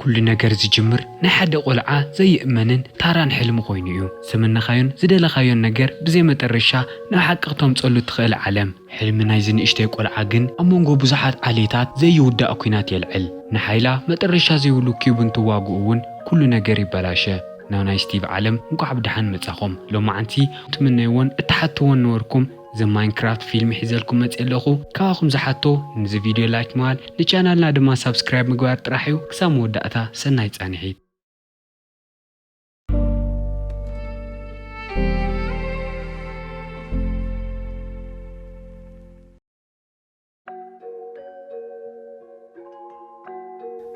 ኩሉ ነገር ዝጅምር ናይ ሓደ ቆልዓ ዘይእመንን ታራን ሕልሚ ኮይኑ እዩ። ዝምነኻዮን ዝደለኻዮን ነገር ብዘይ መጠረሻ ናብ ሓቂ ክተምጸሉ ትኽእል ዓለም። ሕልሚ ናይዚ ንእሽተይ ቆልዓ ግን ኣብ መንጎ ብዙሓት ዓሌታት ዘይውዳእ ኲናት የልዕል። ንሓይላ መጠረሻ ዘይብሉ ኪዩብ እንትዋግኡ እውን ኩሉ ነገር ይበላሸ። ናብ ናይ ስቲቭ ዓለም እንኳዕ ብደሓን መጻኹም። ሎማዓንቲ ትምነይዎን እትሓትዎን ነበርኩም። ዘ ማይንክራፍት ፊልም ሒዘልኩም መጽእ ኣለኹ። ካባኹም ዝሓቶ፣ ንዚ ቪድዮ ላይክ ምባል፣ ንቻናልና ድማ ሳብስክራይብ ምግባር ጥራሕ እዩ። ክሳብ መወዳእታ ሰናይ ጻንሒት።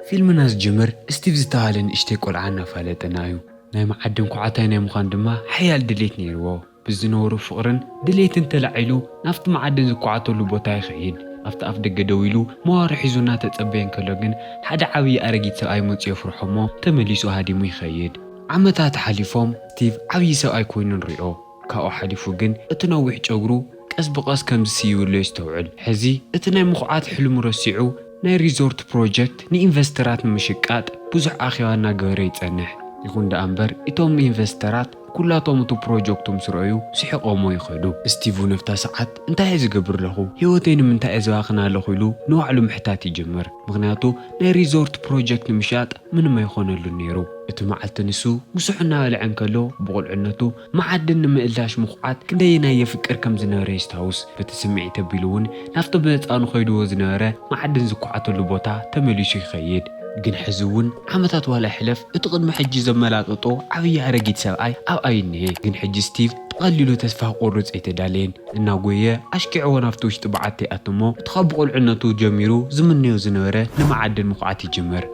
ፊልምና ዝጅምር ስቲቭ ዝተባህለ ንእሽተይ ቆልዓ እናፋለጠና እዩ። ናይ መዓድን ኳዕታይ ናይ ምዃን ድማ ሓያል ድሌት ነይርዎ። ብዝነበሮ ፍቕርን ድሌትን ተላዒሉ ናብቲ መዓድን ዝኳዓተሉ ቦታ ይኸይድ። ኣብቲ ኣፍ ደገ ደው ኢሉ መዋሩ ሒዙ እናተጸበየ እንከሎ ግን ሓደ ዓብዪ ኣረጊት ሰብኣይ መጺኡ የፍርሖ እሞ ተመሊሱ ሃዲሙ ይኸይድ። ዓመታት ሓሊፎም ስቲቭ ዓብዪ ሰብኣይ ኮይኑ ንሪኦ። ካብኡ ሓሊፉ ግን እቲ ነዊሕ ጨጉሩ ቀስ ብቐስ ከም ዝስይብሎ የስተውዕል። ሕዚ እቲ ናይ ምኹዓት ሕልሙ ረሲዑ ናይ ሪዞርት ፕሮጀክት ንኢንቨስተራት ንምሽቃጥ ብዙሕ ኣኼባ እናገበረ ይጸንሕ። ይኹን ደኣ እምበር እቶም ኢንቨስተራት ኩላቶም እቲ ፕሮጀክቱ ምስ ረኣዩ ስሒቖሞ ይኸዱ። ስቲቭ እውን ኣብታ ሰዓት እንታይ እየ ዝገብር ኣለኹ? ህይወተይ ንምንታይ እየ ዘባኽን ኣለኹ? ኢሉ ንባዕሉ ምሕታት ይጅምር። ምኽንያቱ ናይ ሪዞርት ፕሮጀክት ንምሻጥ ምንም ኣይኾነሉን ነይሩ። እቲ መዓልቲ ንሱ ጉስሑ እናበልዐ እንከሎ ብቑልዕነቱ መዓድን ንምእላሽ ምኹዓት ክንደየናይ የፍቅር ከም ዝነበረ የስታውስ። በቲ ስምዒት ኣቢሉ እውን ናብቲ ብህፃኑ ከይድዎ ዝነበረ መዓድን ዝኳዓተሉ ቦታ ተመሊሱ ይኸይድ። ግን ሕዚ እውን ዓመታት ዋላ ይሕለፍ እቲ ቅድሚ ሕጂ ዘመላጠጦ ዓብዪ ኣረጊት ሰብኣይ ኣብኣ እዩ እኒሀ። ግን ሕጂ ስቲቭ ብቐሊሉ ተስፋ ክቆርፅ ኣይተዳለየን። እናጎየ ኣሽኪዕዎ ናብቲ ውሽጢ በዓቲ ይኣቱ እሞ እቲ ካብ ብቑልዕነቱ ጀሚሩ ዝምነዮ ዝነበረ ንመዓድን ምኹዓት ይጅምር።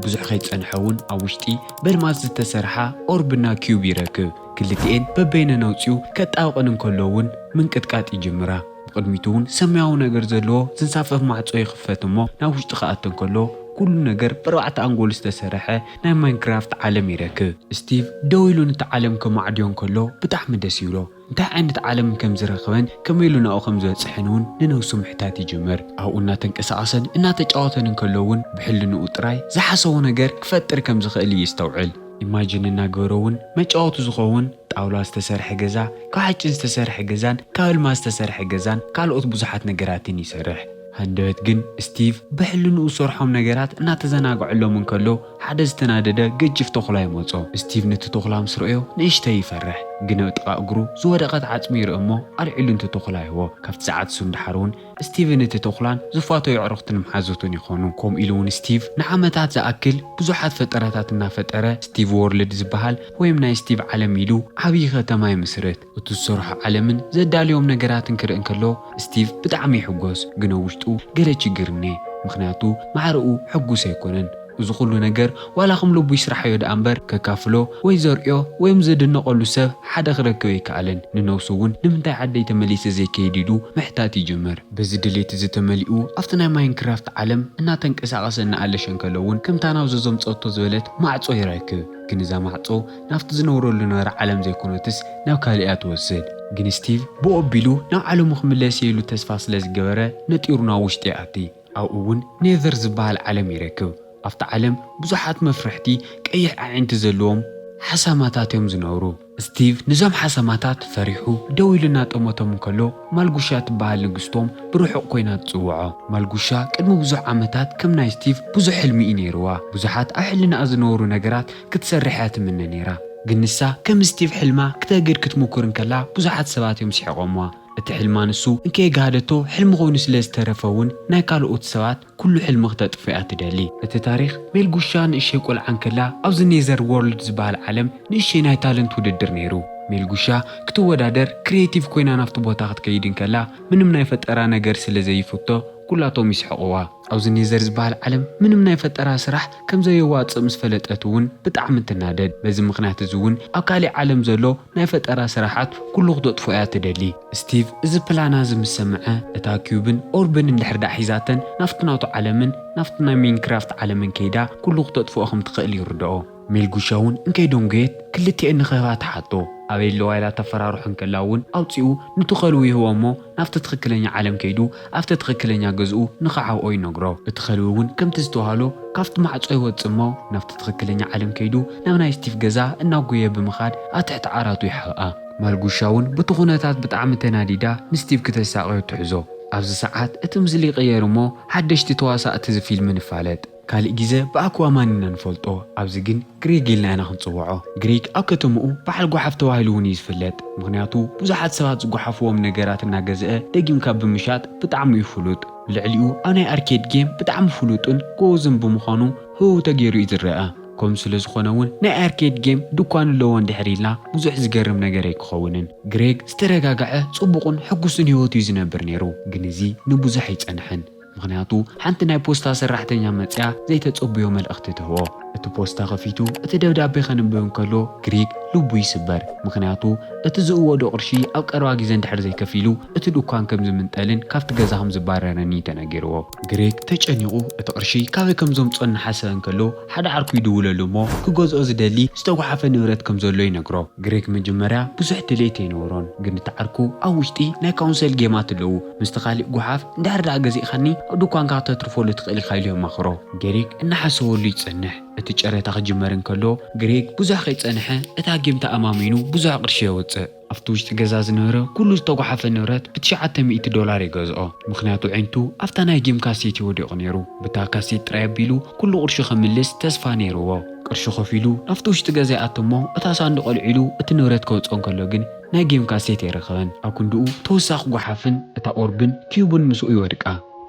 ብዙሕ ከይጸንሐ እውን ኣብ ውሽጢ በልማስ ዝተሰርሓ ኦርብና ኪዩብ ይረክብ። ክልቲኤን በበይነን ኣውጺኡ ከጣብቐን እንከሎ እውን ምንቅጥቃጥ ይጅምራ። ብቕድሚቱ እውን ሰማያዊ ነገር ዘለዎ ዝንሳፈፍ ማዕጾ ይኽፈት እሞ ናብ ውሽጢ ክኣቱ እንከሎ ኩሉ ነገር ብኣርባዕተ ኣንጎል ዝተሰርሐ ናይ ማይንክራፍት ዓለም ይረክብ። ስቲቭ ደው ኢሉ ነቲ ዓለም ከማዕድዮ እንከሎ ብጣዕሚ ደስ ይብሎ። እንታይ ዓይነት ዓለም ከም ዝረኸበን ከመይ ኢሉ ናብኡ ከም ዝበጽሐን እውን ንነብሱ ምሕታት ይጅምር። ኣብኡ እናተንቀሳቐሰን እናተጫወተን እንከሎ እውን ብሕልንኡ ጥራይ ዝሓሰቦ ነገር ክፈጥር ከም ዝኽእል እዩ የስተውዕል። ኢማጂን እናገበረ እውን መጫወቱ ዝኸውን ጣውላ ዝተሰርሐ ገዛ፣ ካብ ሓፂን ዝተሰርሐ ገዛን ካብ ኣልማዝ ዝተሰርሐ ገዛን ካልኦት ብዙሓት ነገራትን ይሰርሕ። ሃንደበት ግን ስቲቭ ብሕልንኡ ዝሰርሖም ነገራት እናተዘናግዐሎም እንከሎ ሓደ ዝተናደደ ገጅፍ ተኹላ ይመጾ። ስቲቭ ነቲ ተኹላ ምስ ረእዮ ንእሽተይ ይፈርሕ፣ ግን ኣብ ጥቓ እግሩ ዝወደቐት ዓጽሚ ይርኢ እሞ ኣልዒሉ ነቲ ተኹላ ይህቦ። ካብቲ ሰዓት እሱ ንደሓር እውን ስቲቭን እቲ ተኹላን ዝፋተዩ ኣዕሩኽትን መሓዙትን ይኾኑ። ከምኡ ኢሉ እውን ስቲቭ ንዓመታት ዝኣክል ብዙሓት ፈጠራታት እናፈጠረ ስቲቭ ዎርልድ ዝበሃል ወይም ናይ ስቲቭ ዓለም ኢሉ ዓብዪ ከተማ ይምስርት። እቲ ዝሰርሖ ዓለምን ዘዳልዮም ነገራትን ክርኢ እንከሎ ስቲቭ ብጣዕሚ ይሕጎስ፣ ግን ኣብ ውሽጡ ገለ ችግር እኒኤ። ምኽንያቱ ማዕረኡ ሕጉስ ኣይኮነን። እዚ ኩሉ ነገር ዋላ ከም ልቡ ይስራሓዮ ደኣ እምበር ከካፍሎ ወይ ዘርእዮ ወይም ዘድነቐሉ ሰብ ሓደ ክረክብ ኣይከኣለን። ንነብሱ እውን ንምንታይ ዓደይ ተመሊሰ ዘይከይድ ኢሉ ምሕታት ይጅምር። በዚ ድሌት እዚ ተመሊኡ ኣብቲ ናይ ማይንክራፍት ዓለም እናተንቀሳቐሰ እናኣለሸ እንከሎ እውን ከምታ ናብዚ ዘምፀቶ ዝበለት ማዕጾ ይረክብ። ግን እዛ ማዕጾ ናብቲ ዝነብረሉ ነበረ ዓለም ዘይኮነትስ ናብ ካልእ እያ ትወስድ። ግን ስቲቭ ብኡ ኣቢሉ ናብ ዓለሙ ክምለስ እየ ኢሉ ተስፋ ስለ ዝገበረ ነጢሩ ናብ ውሽጢ ይኣቲ። ኣብኡ እውን ኔዘር ዝበሃል ዓለም ይረክብ። ኣብቲ ዓለም ብዙሓት መፍርሕቲ ቀይሕ ኣዒንቲ ዘለዎም ሓሰማታት እዮም ዝነብሩ። ስቲቭ ንዞም ሓሰማታት ፈሪሑ ደው ኢሉ እናጠመቶም እንከሎ ማልጉሻ ትበሃል ንግስቶም ብርሑቕ ኮይና ትጽውዖ። ማልጉሻ ቅድሚ ብዙሕ ዓመታት ከም ናይ ስቲቭ ብዙሕ ሕልሚ እዩ ነይርዋ። ብዙሓት ኣብ ሕልናኣ ዝነበሩ ነገራት ክትሰርሕ እያ ትምነ ነይራ። ግን ንሳ ከም ስቲቭ ሕልማ ክተግድ ክትምኩር እንከላ ብዙሓት ሰባት እዮም ስሒቖምዋ። እቲ ሕልማ ንሱ እንከየጋሃደቶ ሕልሚ ኮይኑ ስለ ዝተረፈ እውን ናይ ካልኦት ሰባት ኩሉ ሕልሚ ክተጥፍኦ እያ ትደሊ። እቲ ታሪኽ ሜልጉሻ ንእሸይ ቆልዓ እንከላ ኣብዚ ኔዘር ዎርልድ ዝበሃል ዓለም ንእሸይ ናይ ታለንት ውድድር ነይሩ። ሜልጉሻ ክትወዳደር ክሪኤቲቭ ኮይና ናብቲ ቦታ ክትከይድ እንከላ ምንም ናይ ፈጠራ ነገር ስለ ዘይፍቶ ኩላቶም ይስሕቕዋ። ኣብዚ ኔዘር ዝበሃል ዓለም ምንም ናይ ፈጠራ ስራሕ ከም ዘየዋጽእ ምስ ፈለጠት እውን ብጣዕሚ ትናደድ። በዚ ምኽንያት እዚ እውን ኣብ ካሊእ ዓለም ዘሎ ናይ ፈጠራ ስራሓት ኩሉ ክተጥፍኦ እያ ትደሊ። ስቲቭ እዚ ፕላና እዚ ምስ ሰምዐ እታ ኪዩብን ኦርብን እንድሕር ደኣ ሒዛተን ናብቲ ናቱ ዓለምን ናብቲ ናይ ሚንክራፍት ዓለምን ከይዳ ኩሉ ክተጥፍኦ ከም ትኽእል ይርድኦ። ሜልጉሻ እውን እንከይደንጎየት ክልቲኤን ንኽህባ ትሓቶ። ኣበይ ኣለዋ ኢላ ተፈራርሖ እንከላ እውን ኣውፂኡ ንቲ ከልቢ ይህቦ እሞ ናብቲ ትኽክለኛ ዓለም ከይዱ ኣብቲ ትኽክለኛ ገዝኡ ንኽዓብኦ ይነግሮ። እቲ ከልቢ እውን ከምቲ ዝተዋህሎ ካብቲ ማዕፆ ይወፅእ እሞ ናብቲ ትኽክለኛ ዓለም ከይዱ ናብ ናይ ስቲቭ ገዛ እናጎየ ብምኻድ ኣብ ትሕቲ ዓራቱ ይሓብኣ። ማልጉሻ እውን በቲ ኩነታት ብጣዕሚ ተናዲዳ ንስቲቭ ክተሳቕዮ ትሕዞ። ኣብዚ ሰዓት እቲ ምስሊ ይቕየር እሞ ሓደሽቲ ተዋሳእቲ እዚ ፊልም ንፋለጥ። ካልእ ግዜ ብኣኩዋማን ኢና ንፈልጦ፣ ኣብዚ ግን ግሪግ ኢልና ኢና ክንጽውዖ። ግሪግ ኣብ ከተምኡ በዓል ጓሓፍ ተባሂሉ እውን እዩ ዝፍለጥ፣ ምኽንያቱ ብዙሓት ሰባት ዝጓሓፍዎም ነገራት እናገዝአ ደጊምካ ብምሻጥ ብጣዕሚ እዩ ፍሉጥ። ብልዕሊኡ ኣብ ናይ ኣርኬድ ጌም ብጣዕሚ ፍሉጥን ጎበዝን ብምዃኑ ህውው ተገይሩ እዩ ዝረኣ። ከምኡ ስለ ዝኾነ እውን ናይ ኣርኬድ ጌም ድኳን ኣለዎ እንድሕር ኢልና ብዙሕ ዝገርም ነገር ኣይክኸውንን። ግሬግ ዝተረጋግዐ፣ ጽቡቕን ሕጉስን ህይወት እዩ ዝነብር ነይሩ። ግን እዚ ንብዙሕ ኣይጸንሐን። ምኽንያቱ ሓንቲ ናይ ፖስታ ሰራሕተኛ መጽያ ዘይተጸብዮ መልእኽቲ ትህቦ። እቲ ፖስታ ከፊቱ እቲ ደብዳቤ ከንብብ እንከሎ ግሪግ ልቡ ይስበር። ምኽንያቱ እቲ ዝእወዶ ቅርሺ ኣብ ቀረባ ግዜ እንድሕር ዘይከፊሉ እቲ ድኳን ከም ዝምንጠልን ካብቲ ገዛ ከም ዝባረርን እዩ ተነጊርዎ። ግሬግ ተጨኒቑ እቲ ቅርሺ ካበይ ከም ዘምጽኦ እናሓሰበ እንከሎ ሓደ ዓርኩ ይድውለሉ እሞ ክገዝኦ ዝደሊ ዝተጓሓፈ ንብረት ከም ዘሎ ይነግሮ። ግሬግ መጀመርያ ብዙሕ ድሌት ኣይነበሮን፣ ግን እቲ ዓርኩ ኣብ ውሽጢ ናይ ካውንሰል ጌማት ኣለዉ ምስቲ ካልእ ጓሓፍ እንድሕር ደኣ ገዚእኻኒ ኣብ ድኳንካ ከተትርፈሉ ትኽእል ኢኻ ኢሉ የማኽሮ። ግሬግ እናሓሰበሉ ይጸንሕ። እቲ ጨረታ ክጅመር እንከሎ ግሬግ ብዙሕ ከይጸንሐ እታ ጌም ተኣማሚኑ ብዙሕ ቅርሺ የውጽእ። ኣብቲ ውሽጢ ገዛ ዝነበረ ኩሉ ዝተጓሓፈ ንብረት ብትሽዓተ ሚእቲ ዶላር ይገዝኦ። ምኽንያቱ ዒንቱ ኣብታ ናይ ጌም ካሴት እዩ ወዲቑ ነይሩ። ብታ ካሴት ጥራይ ኣቢሉ ኩሉ ቅርሺ ከምልስ ተስፋ ነይርዎ። ቅርሺ ከፊሉ ናብቲ ውሽጢ ገዛ ይኣቱ እሞ እታ ሳንዱቕ ኣልዒሉ እቲ ንብረት ከውጽኦ እንከሎ ግን ናይ ጌም ካሴት ኣይረኸበን። ኣብ ክንድኡ ተወሳኺ ጓሓፍን እታ ኦርብን ኪዩብን ምስኡ ይወድቃ።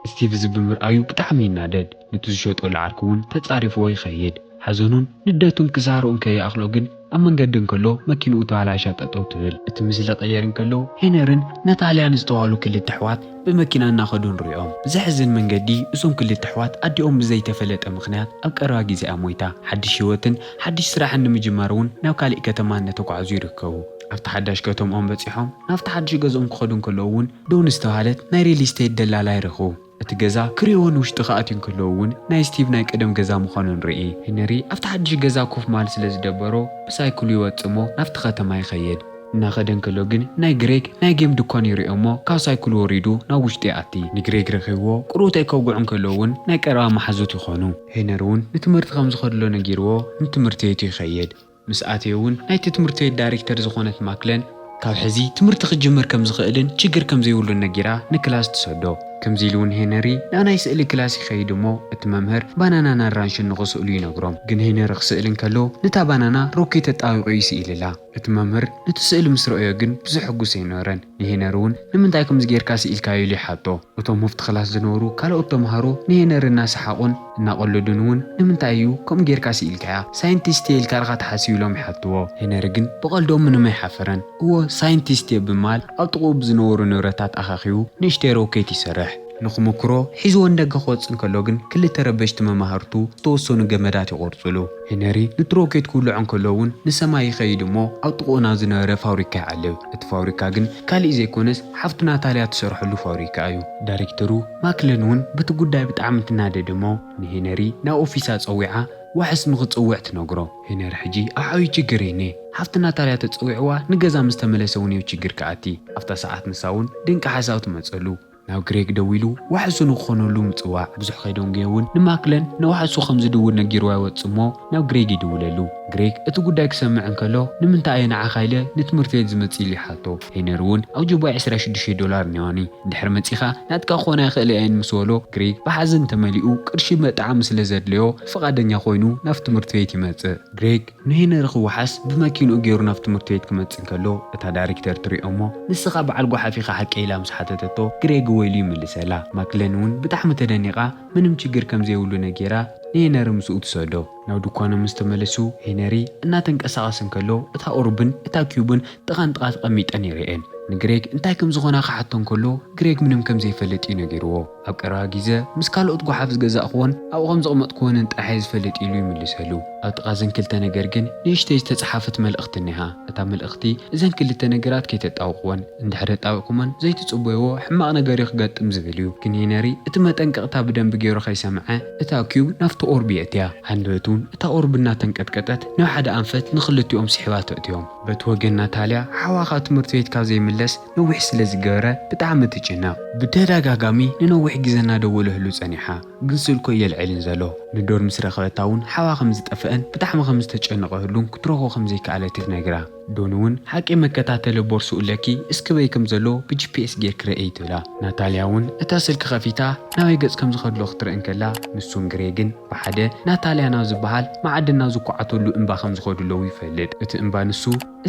ስቲቭ እዚ ብምርኣዩ ብጣዕሚ ይናደድ። ነቲ ዝሸጠሉ ዓርኩ እውን ተጻሪፍዎ ይኸይድ። ሓዘኑን ንደቱን ክዛረቡ ከይኣኽሎ ግን ኣብ መንገዲ እንከሎ መኪንኡ ተባላሻ ጠጠው ትብል። እቲ ምስሊ ቀየር እንከሎ ሄነርን ናታልያን ዝተባህሉ ክልተ ኣሕዋት ብመኪና እናኸዱ ንሪኦም። ብዘሕዝን መንገዲ እዞም ክልተ ኣሕዋት ኣዲኦም ብዘይተፈለጠ ምኽንያት ኣብ ቀረባ ግዜኣ ሞይታ። ሓድሽ ህይወትን ሓድሽ ስራሕን ንምጅማር እውን ናብ ካሊእ ከተማ እናተጓዕዙ ይርከቡ። ኣብቲ ሓዳሽ ከተምኦም በፂሖም ናብቲ ሓድሽ ገዝኦም ክኸዱ እንከለዉ እውን ዶን ዝተባህለት ናይ ሪል ስቴት ደላላ ይረኽቡ። እቲ ገዛ ክርእይዎ ንውሽጢ ክኣትዩ እንከለዉ እውን ናይ ስቲቭ ናይ ቀደም ገዛ ምዃኑ ንርኢ። ሄነሪ ኣብቲ ሓድሽ ገዛ ኮፍ ምባል ስለ ዝደበሮ ብሳይክሉ ይወጽእ እሞ ናብቲ ከተማ ይኸይድ። እናኸደ እንከሎ ግን ናይ ግሬግ ናይ ጌም ድኳን ይርእዮ እሞ ካብ ሳይክሉ ወሪዱ ናብ ውሽጢ ይኣቲ። ንግሬግ ረኺብዎ ቁሩብተይ ከውግዑ እንከለዉ እውን ናይ ቀረባ መሓዙት ይኾኑ። ሄነሪ እውን ንትምህርቲ ከም ዝኸድሎ ነጊርዎ ንትምህርቲ ቤቱ ይኸይድ። ምስ ኣተየ እውን ናይቲ ትምህርቲ ቤት ዳይሬክተር ዝኾነት ማክለን ካብ ሕዚ ትምህርቲ ክጅምር ከም ዝኽእልን ችግር ከም ዘይብሉን ነጊራ ንክላስ ትሰዶ። ከምዚ ኢሉ እውን ሄነሪ ናብ ናይ ስእሊ ክላስ ይኸይድ እሞ እቲ መምህር ባናናን ኣራንሽን ንኽስእሉ ይነግሮም። ግን ሄነሪ ክስእል እንከሎ ነታ ባናና ሮኬት ተጣቢቑ ይስኢልላ። እቲ መምህር ነቲ ስእሊ ምስ ረኣዮ ግን ብዙሕ ሕጉስ ኣይነበረን። ንሄነሪ እውን ንምንታይ ከምዚ ጌርካ ስኢልካዮ ኢሉ ይሓቶ። እቶም ኣብቲ ክላስ ዝነበሩ ካልኦት ተምሃሮ ንሄነሪ እናሰሓቑን እናቐለዱን እውን ንምንታይ እዩ ከምኡ ጌርካ ስኢልካያ? ሳይንቲስት እየ ኢልካ ዲኻ ትሓስብ ኢሎም ይሓትዎ። ሄነሪ ግን ብቐልዶም ምንም ኣይሓፈረን። እወ ሳይንቲስት እየ ብምባል ኣብ ጥቕኡ ብዝነበሩ ንብረታት ኣኻኺቡ ንእሽተይ ሮኬት ይሰርሕ። ንኽምክሮ ሒዝዎ ንደገ ክወጽእ እንከሎ ግን ክልተ ረበሽቲ መማህርቱ ዝተወሰኑ ገመዳት ይቖርጹሉ። ሄነሪ ነቲ ሮኬት ክውልዖ እንከሎ እውን ንሰማይ ይኸይድ እሞ ኣብ ጥቕኡ ናብ ዝነበረ ፋብሪካ ይዓልብ። እቲ ፋብሪካ ግን ካሊእ ዘይኮነስ ሓፍቱ ናታልያ ትሰርሐሉ ፋብሪካ እዩ። ዳይሬክተሩ ማክለን እውን በቲ ጉዳይ ብጣዕሚ ትናደድ እሞ ንሄነሪ ናብ ኦፊሳ ጸዊዓ ዋሕስ ንኽጽውዕ ትነግሮ። ሄነሪ ሕጂ ኣብ ዓብዪ ችግር እየ እኔ። ሓፍቱ ናታልያ ተጸዊዕዋ ንገዛ ምስ ተመለሰ እውን እዩ ችግር ክኣቲ። ኣብታ ሰዓት ንሳ እውን ድንቂ ሓሳብ ትመጸሉ። ናብ ግሬግ ደዊሉ ዋሕሱ ንክኾነሉ ምጽዋዕ። ብዙሕ ከይደንጎየ እውን ንማክለን ንዋሕሱ ከም ዝድውል ነጊርዋ ይወጽእ እሞ ናብ ግሬግ ይድውለሉ። ግሬግ እቲ ጉዳይ ክሰምዕ እንከሎ ንምንታይ እየ ንዓኻ ኢለ ንትምህርቲ ቤት ዝመጽእ ኢሉ ይሓቶ። ሄነሪ እውን ኣብ ጅባ ዕስራ ሽዱሽተ ዶላር እኒዋኒ፣ እንድሕር መጺኻ ናትካ ክኾና ይኽእላ እየን ምስ በሎ ግሬግ ብሓዘን ተመሊኡ ቅርሺ መጥዓሚ ስለ ዘድለዮ ፍቓደኛ ኮይኑ ናብ ትምህርቲ ቤት ይመጽእ። ግሬግ ንሄነሪ ክወሓስ ብመኪንኡ ገይሩ ናብ ትምህርቲ ቤት ክመጽእ እንከሎ እታ ዳይሬክተር ትሪኦ እሞ ንስኻ በዓል ጓሓፍ ኢኻ ሓቀይ ኢላ ምስ ሓተተቶ ግሬግ እወ ኢሉ ይምልሰላ። ማክለን እውን ብጣዕሚ ተደኒቓ ምንም ችግር ከም ዘይብሉ ነጊራ ንሄነሪ ምስኡ ትሰዶ። ናብ ድኳኖም ምስ ተመለሱ ሄነሪ እናተንቀሳቐሰ እንከሎ እታ ኦርብን እታ ኪዩብን ጥቓ ንጥቓ ተቐሚጠን ይርእየን። ንግሬግ እንታይ ከም ዝኾና ክሓቶ እንከሎ ግሬግ ምንም ከም ዘይፈልጥ እዩ ነጊርዎ። ኣብ ቀረባ ግዜ ምስ ካልኦት ጓሓፍ ዝገዛእክዎን ኣብኡ ከም ዘቕመጥክወንን ጥራሕ እየ ዝፈልጥ ኢሉ ይምልሰሉ። ኣብ ጥቓ እዘን ክልተ ነገር ግን ንእሽተይ ዝተጻሓፈት መልእኽቲ እኒሃ። እታ መልእኽቲ እዘን ክልተ ነገራት ከይተጣብቕወን፣ እንድሕር ኣጣቢቕኩመን ዘይትጽበይዎ ሕማቕ ነገር እዩ ክገጥም ዝብል እዩ። ግን ሄነሪ እቲ መጠንቀቕታ ብደንቢ ገይሩ ከይሰምዐ እታ ኪዩብ ናብቲ ኦርብ የእትያ። ሃንደበት እውን እታ ኦርብ እናተንቀጥቀጠት ናብ ሓደ ኣንፈት ንኽልቲኦም ስሒባ ተእትዮም። በቲ ወገን ናታልያ ሓዋ ካብ ትምህርቲ ቤት ካብ ዘይምለስ ነዊሕ ስለ ዝገበረ ብጣዕሚ ትጭነቕ። ብተደጋጋሚ ንነዊሕ ግዜ እናደወለህሉ ጸኒሓ፣ ግን ስልኩ ኣየልዕልን ዘሎ። ንዶር ምስ ረኸበታ እውን ሓዋ ከም ዝጠፍአን ብጣዕሚ ከም ዝተጨነቐህሉን ክትረኽቦ ከም ዘይከኣለት ትነግራ። ዶኒ እውን ሓቂ መከታተሊ ቦርስኡ ኣለኪ እስክበይ ከም ዘሎ ብጂፒኤስ ጌርኪ ረእይ ትብላ። ናታልያ እውን እታ ስልኪ ከፊታ ናበይ ገጽ ከም ዝኸድሎ ክትርኢ እንከላ ንሱን ግሬግን ብሓደ ናታልያ ናብ ዝበሃል መዓድን ናብ ዝኳዓተሉ እምባ ከም ዝኸዱ ኣለዉ ይፈልጥ። እቲ እምባ ንሱ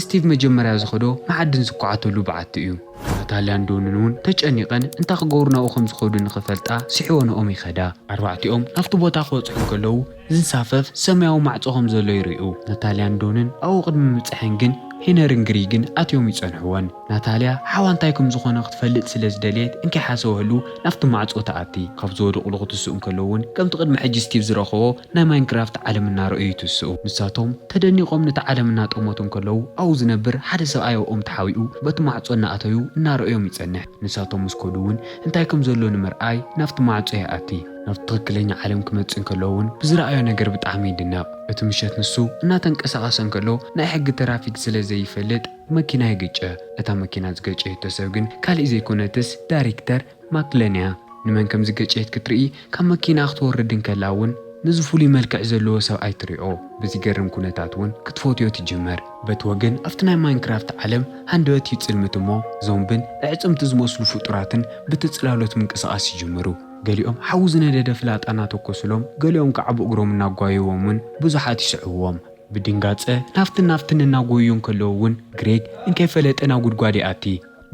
ስቲቭ መጀመርያ ዝኸዶ መዓድን ዝኳዓተሉ በዓቲ እዩ። ናታልያን ዶንን እውን ተጨኒቐን እንታይ ክገብሩ ናብኡ ከም ዝኸዱ ንኽፈልጣ ስሒወንኦም ይኸዳ። ኣርባዕቲኦም ናብቲ ቦታ ክበጽሑ እንከለዉ ዝንሳፈፍ ሰማያዊ ማዕጾ ከም ዘሎ ይርእዩ። ናታልያን ዶንን ኣብኡ ቅድሚ ምብጽሐን ግን ሄነርን ግሪግን ኣትዮም ይጸንሕወን። ናታልያ ሓዋ እንታይ ከም ዝኾነ ክትፈልጥ ስለ ዝደልየት እንከይሓሰበሉ ናብቲ ማዕጾ ትኣቲ። ካብ ዝወደቑሉ ክትስኡ እንከለዉ እውን ከምቲ ቅድሚ ሕጂ ስቲቭ ዝረኸቦ ናይ ማይንክራፍት ዓለም እናረኣዩ ይትስኡ። ንሳቶም ተደኒቖም ነቲ ዓለም እናጠመቱ እንከለዉ ኣብኡ ዝነብር ሓደ ሰብኣይ ኣብኦም ተሓቢኡ በቲ ማዕጾ እናኣተዩ እናረኣዮም ይጸንሕ። ንሳቶም ምስ ከዱ እውን እንታይ ከም ዘሎ ንምርኣይ ናብቲ ማዕጾ ይኣቲ። ናብ ትኽክለኛ ዓለም ክመጽእ እንከሎ እውን ብዝረኣዮ ነገር ብጣዕሚ ይድነቕ። እቲ ምሸት ንሱ እናተንቀሳቐሰ እንከሎ ናይ ሕጊ ትራፊክ ስለ ዘይፈልጥ መኪና ይግጨ። እታ መኪና ዝገጨየቶ ሰብ ግን ካሊእ ዘይኮነትስ ዳይሬክተር ማክለን እያ። ንመን ከም ዝገጨየት ክትርኢ ካብ መኪና ክትወርድ እንከላ እውን ነዚ ፍሉይ መልክዕ ዘለዎ ሰብኣይ ትሪኦ። ብዝገርም ኩነታት እውን ክትፈትዮ ትጅምር። በቲ ወገን ኣብቲ ናይ ማይንክራፍት ዓለም ሃንደበት ይጽልምት እሞ ዞምብን ኣዕጽምቲ ዝመስሉ ፍጡራትን ብቲ ጽላሎት ምንቅስቓስ ይጅምሩ። ገሊኦም ሓዊ ዝነደደ ፍላጣ እናተኮሱሎም፣ ገሊኦም ከዓ ብእግሮም እናጓየዎም እውን ብዙሓት ይስዕብዎም። ብድንጋጸ ናብትን ናብትን እናጎዩ እንከለዉ እውን ግሬግ እንከይፈለጠ ናብ ጉድጓድ ይኣቲ።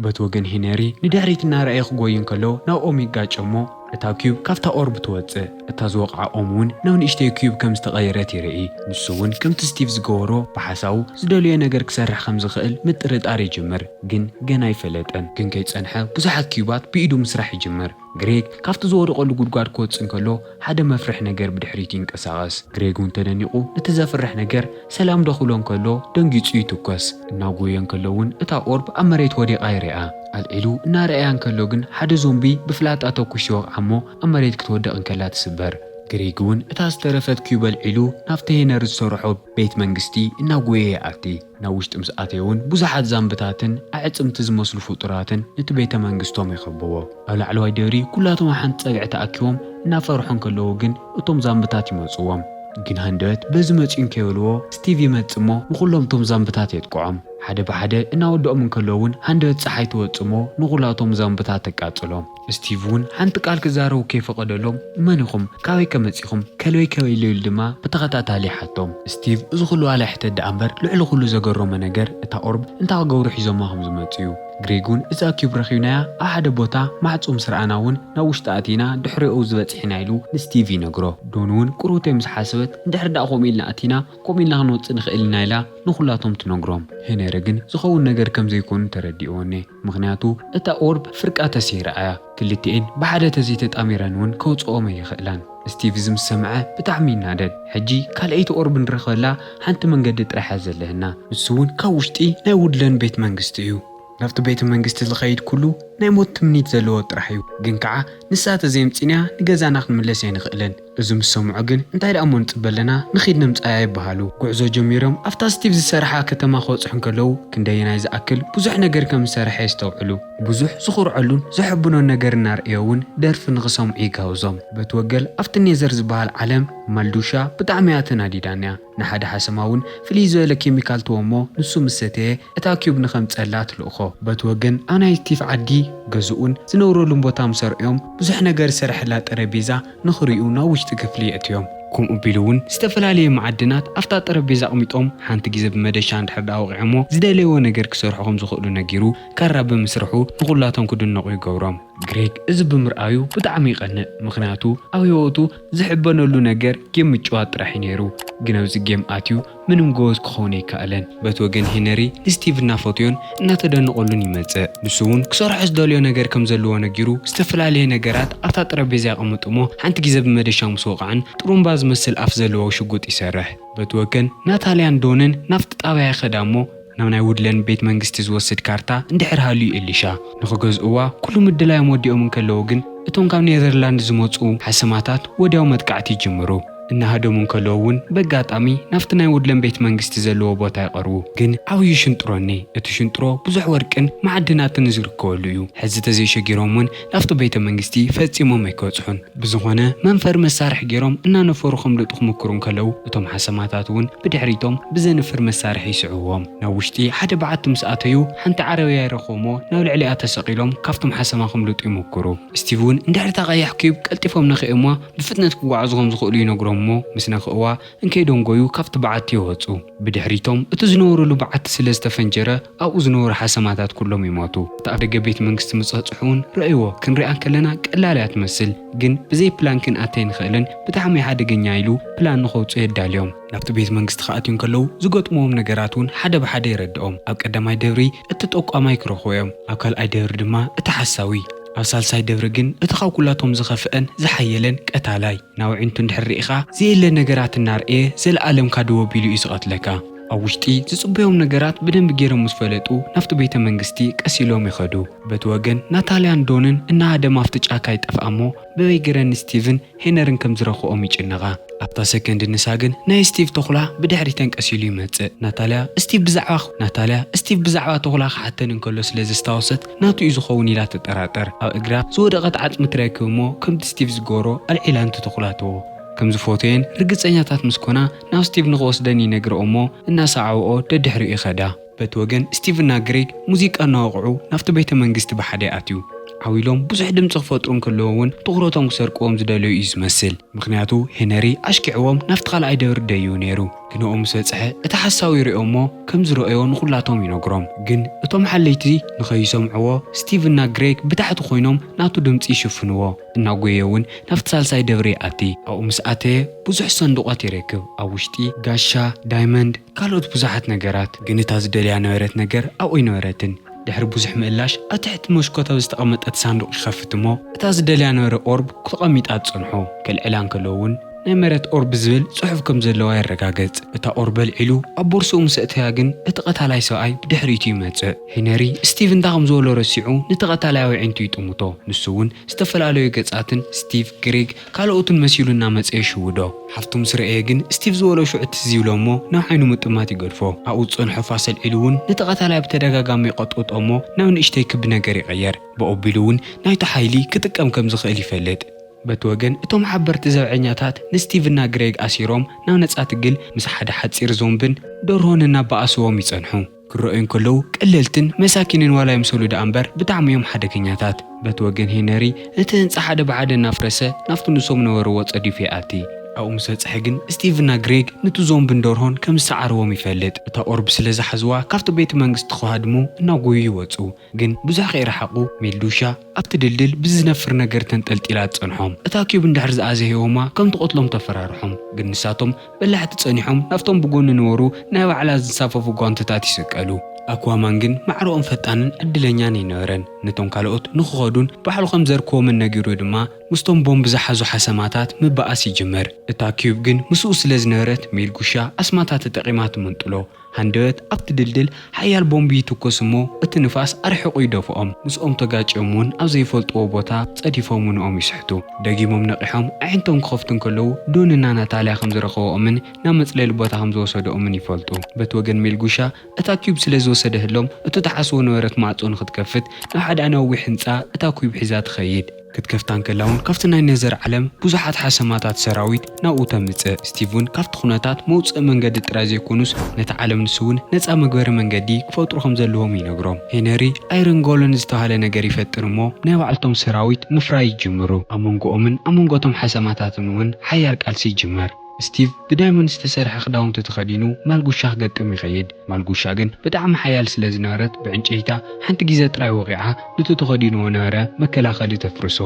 በቲ ወገን ሄነሪ ንድሕሪት እናረኣየ ክጎይ እንከሎ ናብኦም ይጋጨ እሞ እታ ኪዩብ ካብታ ኦርብ ትወጽእ። እታ ዝወቕዓ ኦም እውን ናብ ንእሽተይ ኪዩብ ከም ዝተቐየረት ይርኢ። ንሱ እውን ከምቲ ስቲቭ ዝገበሮ ብሓሳቡ ዝደልዮ ነገር ክሰርሕ ከም ዝኽእል ምጥርጣር ይጅምር፣ ግን ገና ኣይፈለጠን። ግን ከይጸንሐ ብዙሓት ኪዩባት ብኢዱ ምስራሕ ይጅምር። ግሬግ ካብቲ ዝወደቐሉ ጉድጓድ ክወጽእ እንከሎ ሓደ መፍርሒ ነገር ብድሕሪት ይንቀሳቐስ። ግሬግ እውን ተደኒቑ ነቲ ዘፍርሕ ነገር ሰላም ዶ ክብሎ እንከሎ ደንጊጹ ይትኮስ። እናጎየ እንከሎ እውን እታ ኦርብ ኣብ መሬት ወዲቓ ይርኣ። ኣልዒሉ እናረኣያ እንከሎ ግን ሓደ ዞምቢ ብፍላጣ ተኩሽ ይወቕዓ እሞ ኣብ መሬት ክትወድቕ እንከላ ትስበር። ግሬግ እውን እታ ዝተረፈት ኪዩብ ኣልዒሉ ናብቲ ሄነሪ ዝሰርሖ ቤት መንግስቲ እናጎየ ይኣቲ። ናብ ውሽጢ ምስ ኣተየ እውን ብዙሓት ዛምብታትን ኣዕጽምቲ ዝመስሉ ፍጡራትን ነቲ ቤተ መንግስቶም ይኸብዎ። ኣብ ላዕለዋይ ደብሪ ኩላቶም ኣብ ሓንቲ ጸግዒ ተኣኪቦም እናፈርሑ እንከለዉ ግን እቶም ዛምብታት ይመጽዎም። ግን ሃንደበት በዚ መጺኡ እንከይበልዎ ስቲቭ ይመጽእ እሞ ንኹሎም እቶም ዛምብታት የጥቅዖም። ሓደ ብሓደ እናወድኦም እንከለዉ እውን ሃንደበት ጸሓይ ትወጽእ እሞ ንኹላቶም ዛምብታት ተቃጽሎም። ስቲቭ እውን ሓንቲ ቃል ክዛረቡ ከይፈቐደሎም መን ኢኹም? ካበይ ከ መጺኹም? ከልበይ ከበይ ኢሉ ድማ ብተኸታታሊ ይሓቶም። ስቲቭ እዚ ኩሉ ዋላ ይሕተት ደኣ እምበር ልዕሊ ኩሉ ዘገረሞ ነገር እታ ኦርብ እንታይ ክገብሩ ሒዞማ ከም ዝመጹ እዩ። ግሬግ እውን እዛ ኪዩብ ረኺብናያ ኣብ ሓደ ቦታ ማዕጾ ምስ ረኣና እውን ናብ ውሽጢ ኣቲና ድሕሪኡ ዝበጽሕ ኢና ኢሉ ንስቲቭ ይነግሮ። ዶን እውን ቁሩብተይ ምስ ሓሰበት እንድሕር ደኣ ከምኡ ኢልና ኣቲና ከምኡ ኢልና ክንወጽእ ንኽእል ኢና ኢላ ንኹላቶም ትነግሮም። ሄነሪ ግን ዝኸውን ነገር ከም ዘይኮኑ ተረዲእዎ እኔ። ምኽንያቱ እታ ኦርብ ፍርቃ ተሰይራ እያ። ክልቲኤን ብሓደ ተዘይተጣሚረን እውን ከውጽኦም ኣይኽእላን። ስቲቭ እዚ ምስ ሰምዐ ብጣዕሚ ይናደድ። ሕጂ ካልኣይቲ ኦርብ ንረኽበላ ሓንቲ መንገዲ ጥራሕ እያ ዘለህና። ንሱ እውን ካብ ውሽጢ ናይ ውድለን ቤት መንግስቲ እዩ። ናብቲ ቤተ መንግስቲ ዝኸይድ ኩሉ ናይ ሞት ትምኒት ዘለዎ ጥራሕ እዩ። ግን ከዓ ንሳ ተዘይምጺእናያ ንገዛና ክንምለስ ኣይንኽእልን። እዚ ምስ ሰምዑ ግን እንታይ ደኣ እሞ ንጽበ ኣለና ንኺድ ነምጽኣያ ይበሃሉ። ጉዕዞ ጀሚሮም ኣብታ ስቲቭ ዝሰርሓ ከተማ ክበጽሑ እንከለዉ ክንደየናይ ዝኣክል ብዙሕ ነገር ከም ዝሰርሐ የስተውዕሉ። ብዙሕ ዝኹርዐሉን ዘሐብኖን ነገር እናርእዮ እውን ደርፊ ንኽሰምዑ ይጋብዞም። በቲ ወገል ኣብቲ ኔዘር ዝበሃል ዓለም ማልዱሻ ብጣዕሚ እያ ተናዲዳንያ። ንሓደ ሓሰማ እውን ፍልይ ዝበለ ኬሚካል ትህቦ እሞ ንሱ ምስ ሰተየ እታ ኪዩብ ንኸምጸላ ትልእኾ። በቲ ወገን ኣብ ናይ ስቲቭ ዓዲ ገዝኡን ዝነብረሉን ቦታ ምስ ኣርእዮም ብዙሕ ነገር ዝሰርሐላ ጠረጴዛ ንኽርእዩ ናብ ውሽጢ ክፍሊ የእትዮም። ከምኡ ቢሉ እውን ዝተፈላለየ መዓድናት ኣብታ ጠረጴዛ ኣቕሚጦም ሓንቲ ግዜ ብመደሻ እንድሕር ደኣ ወቒዖሞ ዝደለይዎ ነገር ክሰርሑ ከም ዝኽእሉ ነጊሩ ካራ ብምስርሑ ንኹላቶም ክድነቑ ይገብሮም። ግሬግ እዚ ብምርኣዩ ብጣዕሚ ይቐንእ፣ ምኽንያቱ ኣብ ህይወቱ ዝሕበነሉ ነገር ጌም ምጭዋት ጥራሕ እዩ ነይሩ። ግን ኣብዚ ጌም ኣትዩ ምንም ጎበዝ ክኸውን ኣይከኣለን። በቲ ወገን ሄነሪ ንስቲቭ እናፈትዮን እናተደነቐሉን ይመጽእ። ንሱ እውን ክሰርሖ ዝደልዮ ነገር ከም ዘለዎ ነጊሩ፣ ዝተፈላለየ ነገራት ኣብታ ጠረጴዛ የቐምጥ እሞ፣ ሓንቲ ግዜ ብመደሻ ምስ ወቕዐን ጥሩምባ ዝመስል ኣፍ ዘለዎ ሽጉጥ ይሰርሕ። በቲ ወገን ናታልያን ዶንን ናብቲ ጣብያ ይኸዳ እሞ፣ ናብ ናይ ውድለን ቤት መንግስቲ ዝወስድ ካርታ እንድሕር ሃልዩ ኤሊሻ ንኽገዝእዋ ኩሉ ምድላዮም ወዲኦም እንከለዉ ግን፣ እቶም ካብ ኔዘርላንድ ዝመጹ ሓሰማታት ወዲያው መጥቃዕቲ ይጅምሩ። እናሃደሙ እንከለዉ እውን በጋጣሚ ናብቲ ናይ ውድለን ቤት መንግስቲ ዘለዎ ቦታ ይቐርቡ። ግን ዓብዩ ሽንጥሮ እኒ፣ እቲ ሽንጥሮ ብዙሕ ወርቅን ማዕድናትን ዝርከበሉ እዩ። ሕዚ ተዘይሸጊሮም እውን ናብቲ ቤተ መንግስቲ ፈጺሞም ኣይክበጽሑን። ብዝኾነ መንፈሪ መሳርሒ ገይሮም እናነፈሩ ከምልጡ ክምክሩ እንከለዉ፣ እቶም ሓሰማታት እውን ብድሕሪቶም ብዘንፍር መሳርሒ ይስዕብዎም። ናብ ውሽጢ ሓደ በዓቲ ምስ ኣተዩ፣ ሓንቲ ዓረብያ ይረኽቡ እሞ ናብ ልዕሊኣ ተሰቒሎም ካብቶም ሓሰማ ከምልጡ ይምክሩ። ስቲቭ እውን እንድሕሪ እታ ቀያሕ ኪዩብ ቀልጢፎም ነኺኦምዋ ብፍጥነት ክጓዓዙ ከም ዝኽእሉ ይነግሮም እሞ ምስ ነኽእዋ እንከይደንጎዩ ካብቲ በዓቲ ይወጹ። ብድሕሪቶም እቲ ዝነበሩሉ በዓቲ ስለ ዝተፈንጀረ ኣብኡ ዝነበሩ ሓሰማታት ኩሎም ይሞቱ። እቲ ኣብ ደገ ቤት መንግስቲ ምስ በጽሑ እውን ረእይዎ፣ ክንሪኣ እንከለና ቀላል እያ ትመስል፣ ግን ብዘይ ፕላን ክንኣቲ ኣይንኽእልን፣ ብጣዕሚ ሓደገኛ ኢሉ ፕላን ንኸውጽኡ የዳልዮም። ናብቲ ቤት መንግስቲ ክኣትዩ እንከለዉ ዝገጥምዎም ነገራት እውን ሓደ ብሓደ የረድኦም። ኣብ ቀዳማይ ደብሪ እቲ ጠቋማይ ክረኽቡ እዮም፣ ኣብ ካልኣይ ደብሪ ድማ እቲ ሓሳዊ፣ ኣብ ሳልሳይ ደብሪ ግን እቲ ካብ ኩላቶም ዝኸፍአን ዝሓየለን ቀታላይ። ናብ ኣዒንቱ እንድሕር ርኢኻ ዘየለ ነገራት እናርኤ ዘለኣለም ካድዎ ቢሉ እዩ ዝቐትለካ። ኣብ ውሽጢ ዝጽበዮም ነገራት ብደንቢ ገይሮም ምስ ፈለጡ ናብቲ ቤተ መንግስቲ ቀስ ኢሎም ይኸዱ። በቲ ወገን ናታልያን ዶንን እናሃደማ ኣብቲ ጫካ ይጠፍኣ እሞ ብበይ ገረን ስቲቭን ሄነርን ከም ዝረኽኦም ይጭነቓ። ኣብታ ሰከንድ ንሳ ግን ናይ ስቲቭ ተኹላ ብድሕሪተን ቀስ ኢሉ ይመጽእ። ናታልያ፣ ስቲቭ ብዛዕባ፣ ናታልያ፣ ስቲቭ ብዛዕባ ተኹላ ክሓተን እንከሎ ስለ ዘስታወሰት ናቱ እዩ ዝኸውን ኢላ ትጠራጠር። ኣብ እግራ ዝወደቐት ዓጽሚ ትረክብ እሞ ከምቲ ስቲቭ ዝገበሮ ኣልዒላ ነቲ ተኹላ ትህቦ። ከም ዝፈትየን ርግጸኛታት ምስ ኮና ናብ ስቲቭ ንኽወስደን ይነግርኦ እሞ እናሰዓብኦ ደድሕሪኡ ይኸዳ። በቲ ወገን ስቲቭ እና ግሬግ ሙዚቃ እናወቕዑ ናብቲ ቤተ መንግስቲ ብሓደ ይኣትዩ። ዓው ኢሎም ብዙሕ ድምፂ ክፈጥሩ እንከለዉ እውን ትኹረቶም ክሰርቅዎም ዝደለዩ እዩ ዝመስል። ምኽንያቱ ሄነሪ ኣሽኪዕዎም ናብቲ ካልኣይ ደብሪ ደይቡ ነይሩ። ግንኡ ምስ በጽሐ እቲ ሓሳዊ ይሪኦ እሞ ከም ዝረኣዮ ንኹላቶም ይነግሮም። ግን እቶም ሓለይቲ ንኸይሰምዕዎ ስቲቭ እና ግሬግ ብታሕቲ ኮይኖም ናቱ ድምፂ ይሽፍንዎ። እናጎየ እውን ናብቲ ሳልሳይ ደብሪ ይኣቲ። ኣብኡ ምስ ኣተየ ብዙሕ ሰንዱቓት ይረክብ። ኣብ ውሽጢ ጋሻ፣ ዳይመንድ፣ ካልኦት ብዙሓት ነገራት። ግን እታ ዝደልያ ነበረት ነገር ኣብኡ ኣይነበረትን። ድሕሪ ብዙሕ ምእላሽ ኣብ ትሕቲ መሽኮት ኣብ ዝተቐመጠት ሳንዱቕ ይኸፍት እሞ እታ ዝደልያ ነበረ ኦርብ ተቐሚጣ ትጸንሖ። ከልዕላ እንከሎ እውን ናይ መረት ኦርብ ዝብል ጽሑፍ ከም ዘለዋ የረጋግጽ። እታ ኦርብ ኣልዒሉ ኣብ ቦርስኡ ምስ ኣእተያ ግን እቲ ቀታላይ ሰብኣይ ብድሕሪቱ ይመጽእ። ሄነሪ ስቲቭ እንታይ ከም ዝበሎ ረሲዑ ነቲ ቀታላይ ኣብ ኣዒንቱ ይጥምቶ። ንሱ እውን ዝተፈላለዩ ገጻትን ስቲቭ፣ ግሬግ፣ ካልኦትን መሲሉ እናመጸ ይሽውዶ። ሓፍቱ ምስ ረኣየ ግን ስቲቭ ዝበሎ ሽዑ ትዝ ይብሎ እሞ ናብ ዓይኑ ምጥማት ይገድፎ። ኣብኡ ዝጸንሖ ፋስ ኣልዒሉ እውን ነቲ ቀታላይ ብተደጋጋሚ ይቐጥቕጦ እሞ ናብ ንእሽተይ ክቢ ነገር ይቕየር። ብኦቢሉ እውን ናይቱ ሓይሊ ክጥቀም ከም ዝኽእል ይፈልጥ። በቲ ወገን እቶም ሓበርቲ ዘብዐኛታት ንስቲቭ እና ግሬግ ኣሲሮም ናብ ነጻ ትግል ምስ ሓደ ሓጺር ዞምብን ደርሆን እናበኣስዎም ይጸንሑ። ክረኣዩ እንከለዉ ቀለልትን መሳኪንን ዋላ ይምሰሉ ደኣ እምበር ብጣዕሚ እዮም ሓደገኛታት። በቲ ወገን ሄነሪ እቲ ህንጻ ሓደ ብሓደ እናፍረሰ ናብቲ ንሶም ነበርዎ ጸዲፉ ይኣቲ። ኣብኡ ምስ በጽሐ ግን ስቲቭ እና ግሬግ ነቲ ዞምብን ደርሆን ከም ዝሰዓርዎም ይፈልጥ። እታ ኦርብ ስለ ዝሓዝዋ ካብቲ ቤተ መንግስቲ ክሃድሙ እናጎዩ ይወጹ። ግን ብዙሕ ከይረሓቑ ሜልዱሻ ኣብቲ ድልድል ብዝነፍር ነገር ተንጠልጢላ ትጸንሖም። እታ ኪዩብ እንድሕር ዝኣዘህዎማ ከም ትቐትሎም ተፈራርሖም። ግን ንሳቶም በላሕቲ ጸኒሖም ናብቶም ብጎኒ ነበሩ ናይ ባዕላ ዝንሳፈፉ ጓንትታት ይስቀሉ። ኣኩዋማን ግን ማዕረኡን ፈጣንን ዕድለኛን ኣይነበረን። ነቶም ካልኦት ንኽኸዱን ባዕሉ ከም ዘርክቦምን ነጊሩ ድማ ምስቶም ቦምብ ዝሓዙ ሓሰማታት ምብኣስ ይጅምር። እታ ኪዩብ ግን ምስኡ ስለ ዝነበረት ሜልጉሻ ኣስማታ ተጠቒማ ትምንጥሎ። ሃንደበት ኣብቲ ድልድል ሓያል ቦምብ ይትኮስ እሞ እቲ ንፋስ ኣርሒቑ ይደፍኦም። ምስኦም ተጋጭዮም እውን ኣብ ዘይፈልጥዎ ቦታ ጸዲፎም ውንኦም ይስሕቱ። ደጊሞም ነቒሖም ኣዒንቶም ክኸፍቱ እንከለዉ ዶንና ናታልያ ከም ዝረኸብኦምን ናብ መጽለሊ ቦታ ከም ዝወሰድኦምን ይፈልጡ። በቲ ወገን ሜልጉሻ እታ ኪዩብ ስለ ዝወሰደህሎም እቲ ተሓስቦ ነበረት ማዕጾ ንኽትከፍት ናብ ሓደ ነዊሕ ህንጻ እታ ኪዩብ ሒዛ ትኸይድ። ክትከፍታ እንከላ እውን ካብቲ ናይ ኔዘር ዓለም ብዙሓት ሓሰማታት ሰራዊት ናብኡ ተምጽእ። ስቲቭ እውን ካብቲ ኩነታት መውጽኢ መንገዲ ጥራይ ዘይኮኑስ ነቲ ዓለም ንሱ እውን ነጻ መግበሪ መንገዲ ክፈጥሩ ከም ዘለዎም ይነግሮም። ሄነሪ ኣይረን ጎለን ዝተባህለ ነገር ይፈጥር እሞ ናይ ባዕልቶም ሰራዊት ምፍራይ ይጅምሩ። ኣብ መንጎኦምን ኣብ መንጎቶም ሓሰማታትን እውን ሓያል ቃልሲ ይጅመር። ስቲቭ ብዳይመንድ ዝተሰርሐ ክዳውንቲ ተኸዲኑ ማልጉሻ ክገጥም ይኸይድ። ማልጉሻ ግን ብጣዕሚ ሓያል ስለ ዝነበረት ብዕንጨይታ ሓንቲ ግዜ ጥራይ ወቒዓ ነቲ ተኸዲንዎ ነበረ መከላኸሊ ተፍርሶ።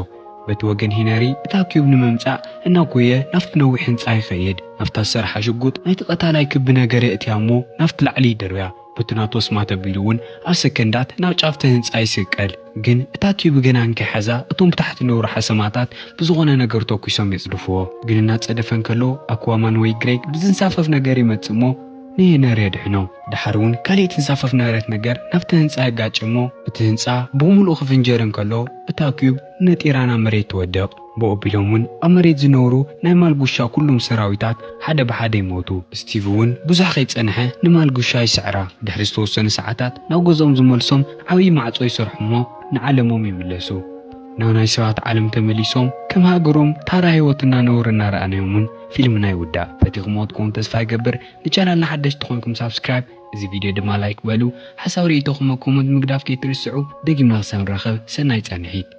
በቲ ወገን ሄነሪ እታ ኪዩብ ንምምጻእ እናጎየ ናብቲ ነዊሕ ህንጻ ይኸይድ። ናብታ ዝሰርሓ ሽጉጥ ናይቲ ቀታላይ ክቢ ነገር የእትያ እሞ ናብቲ ላዕሊ ይድርብያ። በቲ ናቱ ኣስማት ኣቢሉ እውን ኣብ ሰከንዳት ናብ ጫፍቲ ህንጻ ይስቀል። ግን እታ ኪዩብ ገና እንከይሓዛ እቶም ብታሕቲ ነውሩ ሓሰማታት ብዝኾነ ነገር ተኩሶም የጽድፍዎ። ግን እናጸደፈ እንከሎ ኣኩዋማን ወይ ግሬግ ብዝንሳፈፍ ነገር ይመጽእ እሞ ንሄነሪ የድሕኖ። ድሓር እውን ካልእ ትንሳፈፍ ነበረት ነገር ናብቲ ህንጻ የጋጭ እሞ እቲ ህንጻ ብምሉኡ ክፍንጀር እንከሎ እታ ኪዩብ ነጢራ ናብ መሬት ትወድቕ። ብኡ ኣቢሎም እውን ኣብ መሬት ዝነብሩ ናይ ማልጉሻ ኩሎም ሰራዊታት ሓደ ብሓደ ይሞቱ። ስቲቭ እውን ብዙሕ ከይጸንሐ ንማልጉሻ ይስዕራ። ድሕሪ ዝተወሰኑ ሰዓታት ናብ ገዝኦም ዝመልሶም ዓብዪ ማዕጾ ይሰርሑ እሞ ንዓለሞም ይምለሱ። ናብ ናይ ሰባት ዓለም ተመሊሶም ከም ሃገሮም ታራ ህይወት እናነበሩ እናረኣናዮም እውን ፊልምና ይውዳእ። ፈቲኹምዎ ትኾኑ ተስፋ ይገብር። ንቻናልና ሓደሽቲ ተኾንኩም ሳብስክራይብ፣ እዚ ቪድዮ ድማ ላይክ በሉ። ሓሳብ ርእይቶኹም ኣብ ኮመንት ምግዳፍ ከይትርስዑ። ደጊምና ክሳብ ንራኸብ ሰናይ ጻንሒት።